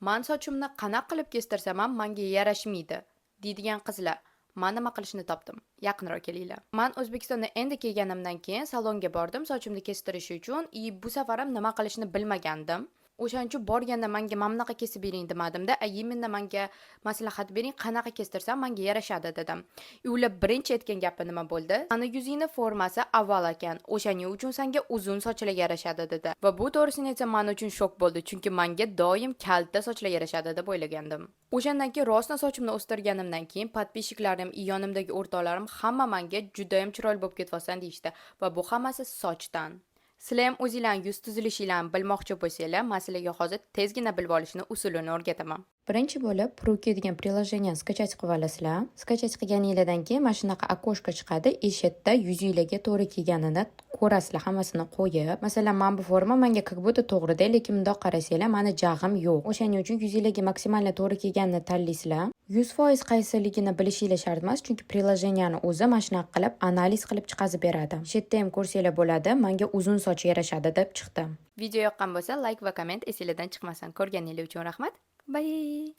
"Man sochimni qanaqa qilib kestirsam ham manga yarashmaydi", deydigan qizlar, man nima qilishni topdim. Yaqinroq kelinglar. Man O'zbekistonda endi kelganimdan keyin salonga bordim sochimni kestirish uchun и bu safar ham nima qilishni bilmagandim. O'shaning uchun borganda manga mana bunaqa kesib bering demadimda, a именно manga maslahat bering, qanaqa kestirsam manga yarashadi dedim. И ular birinchi aytgan gapi nima bo'ldi? "Sani yuzingni formasi oval ekan, o'shaning uchun sanga uzun sochlar yarashadi", dedi. Va bu, to'g'risini aytsam, men uchun shok bo'ldi, chunki manga doim kalta sochlar yarashadi deb o'ylagandim. O'shandan keyin rostdan sochimni o'stirganimdan keyin подписчик larim, yonimdagi o'rtoqlarim hamma manga "Judayam chiroyli bo'lib ketyapsan", deyishdi va bu hammasi sochdan. Sizlar ham o'zinglarning yuz tuzilishinglarni bilmoqchi bo'lsanglar, men sizlarga hozir tezgina bilib olishni usulini o'rgataman. Birinchi bo'lib Pruki degan приложение ni скачать qilib olasizlar. Скачать qilganinglardan keyin mana shunaqa окошко chiqadi. И shu yerda yuzinglarga to'g'ri kelganini ko'rasizlar hammasini qo'yib. Masalan, mana bu forma menga как будто to'g'rida, lekin bundoq qarasanglar, mani jag'im yo'q. O'shaning uchun yuzinglarga maksimal to'g'ri kelganini tanlaysizlar. 100% qaysiligini bilishinglar shart emas, chunki приложение ni o'zi mana shunaqa qilib analiz qilib chiqazib beradi. Shu yerda ham ko'rsanglar bo'ladi, menga uzun soch yarashadi deb chiqdi. Video yoqqan bo'lsa, like va komment esinglardan chiqmasin. Ko'rganingiz uchun rahmat. Bye.